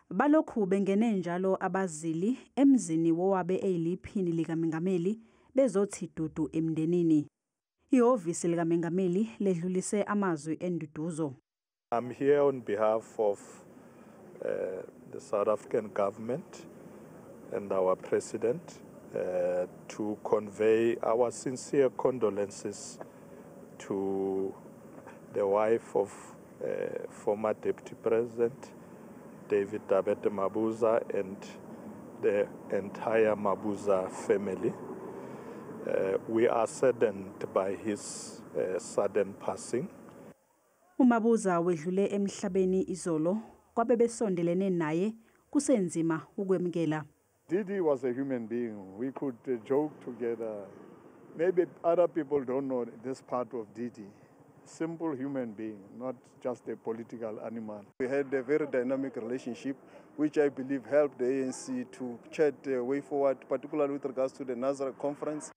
Balokhu bengene njalo abazili emzini wowabe eyiliphini likamengameli bezothi dudu emndenini. Ihhovisi likamengameli ledlulise amazwi enduduzo. I'm here on behalf of the South African government and our president to convey our sincere condolences to the wife of former Deputy President David Dabede Mabuza and the entire Mabuza family. We are saddened by his sudden passing. UMabuza wedlule emhlabeni izolo kwabe besondelene naye kusenzima ukwemukela. Didi was a human being. We could joke together. Maybe other people don't know this part of Didi. Simple human being, not just a political animal. We had a very dynamic relationship, which I believe helped the ANC to chart the way forward, particularly with regards to the Nasrec conference.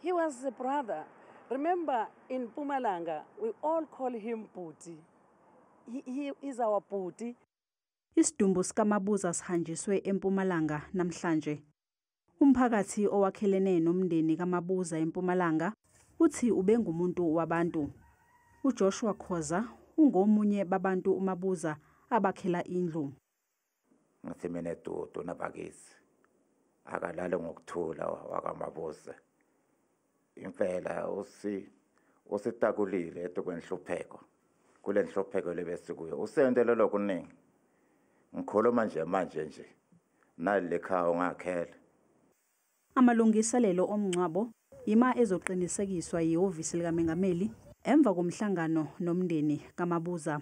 He was a brother. Remember, in Mpumalanga, we all call him Bhuti. He is our Bhuti. Isidumbu sikaMabuza sihanjiswe eMpumalanga namhlanje. Umphakathi owakhelene nomndeni kaMabuza eMpumalanga uthi ubengumuntu wabantu. UJoshua Khoza ungomunye babantu uMabuza abakhela indlu. Ngithi mina dudu nabakithi akalale ngokuthula wakaMabuza. Impela usitakulile etukwenhlupheko. Kule nhlupheko lebesikuyo usendele lokuningi. Ngikhuluma nje manje nje nali ekhaya ungakhela. Amalungiselelo omngcwabo ima ezoqinisekiswa yihhovisi likamengameli emva komhlangano nomndeni kaMabuza.